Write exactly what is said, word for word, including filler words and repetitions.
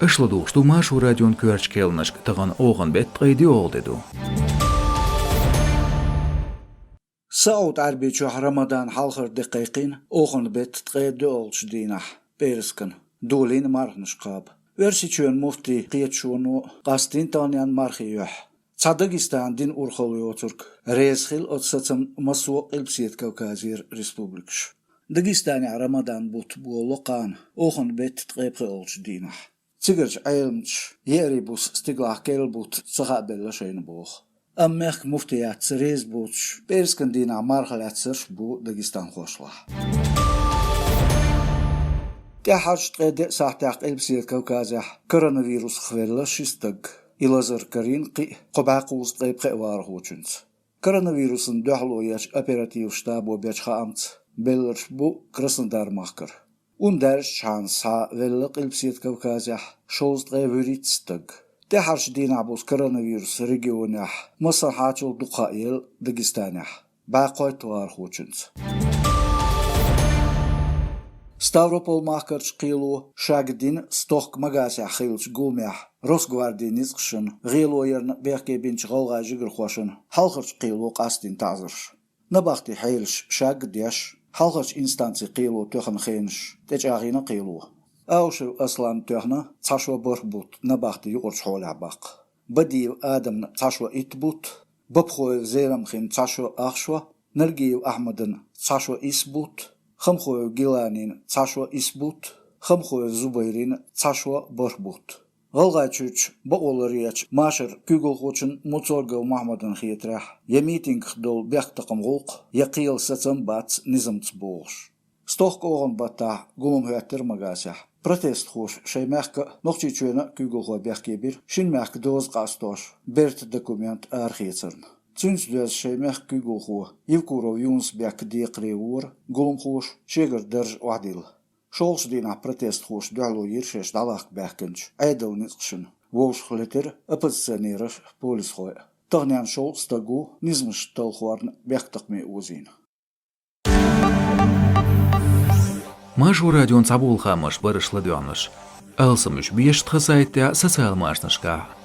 Аша ладугӀуш ду Маршо радион коьртачу кхаьънашка. Тахана оханан беттан ткъе доьалгӀа де ду. СаӀуд-Ӏаьрбийчохь Рамадан хьалхара де кхайкхийна оханан беттан ткъе доьалгӀачу дийнахь, пӀераскан, долийна марханаш кхаба. Оьрсийчоьнан муфтийн кхеташоно къастийна таханлера мархийн юьхь. Цхьа Дагестанан динан урхалла йоцург реза хилла оцу сацамна массо а Къилбаседа Кавказера республикаш. Дагестанехь Рамадан бутт болало кхана оханан беттан ткъе пхоьалгӀачу дийнахь. Цигарчу Ӏеламнаша еарин буса стигалахь керла бутт ца хаабелла шайна боху. Амма мехкан муфтиятца реза боцуш, пӀераскан дийнахь марха лаьцнарш а бу дагестанхошлахь. ТӀаьххьарчу ткъе деа сахьтехь Къилбаседа Кавказехь коронавирусах велла ши стаг. И лазар карийна кхин а кхо бӀе кхузткъе пхоьалгӀачу вахархочуьнца. Коронавирусна дуьхьало ечу оперативан штабо бечу хаамца, белларш бу Краснодар-махкара. Ун даьржичхьана схьа велла Къилбаседа Кавказехь шовзткъе вуьрхӀитта стаг. ТӀаьххьарчу дийнахь буса коронавирус регионехь массанхьачул дукха хаъелла Дагестанехь, бӀе кхойтта вахархочуьнца. Ставрополь-махкарчу кхело шаг дина стохка Магасехь хиллачу гуламехь Росгвардин ницкъашна гӀело ярна бехке бинчу гӀалгӀайн жигархошна хьалхарчу кхело къастийна таӀзарш. Набахтин хьелаш шаг а деш, хьалхарчу инстанцин кхело тоьхна хенаш тӀечӀагӀйина кхело. Аушев Асланна тоьхна цхьа шо бархӀ бутт набахтин юкъарчу хьолехь баккха. Бадиев Адамна цхьа шо итт бутт, Бабхоев Зеламхина цхьа шо ах шо, Наргиев Ахьмадна цхьа шо исс бутт, Хамхоев Гиланина цхьа шо исс бутт, Хамхоев Зубайрина цхьа шо бархӀ бутт. ГӀалгӀайчуьрчу бакъоларъечу машаран куьйгалхочун Муцоргов Махьмадан хетарехь, я митингах долу бехктакхаман гӀуллакх, я кхелан сацам бац низамца бохуш. Стохка оханан баттахь гулам хӀоьттира Магасехь. Протестхоша шайн мехкан а, Нохчийчоьнан а куьйгалхой бехке бира шина мехкан доза къастош, бертан документ арахецарна. Цуьнца доьзна шайн мехкан куьйгалхо Евкуров Юнус-Бек декхаре вора гуламхоша шегара дарж охьадилла. ШолгӀачу дийнахь протестхоша дуьхьало йира шаьш дӀалахка баьхкинчу Ӏедалан ницкъашна, вовшахлетира оппозиционераш а, полисхой а. Таханлера шовзткъа стаг ву низамаш талхорна бехктакхаме озийна. Маршо радион цхьаболу хаамаш бара аша ладоьгӀнарш. Алсам уьш безаш тхан сайтехь а, социал машанашкахь а.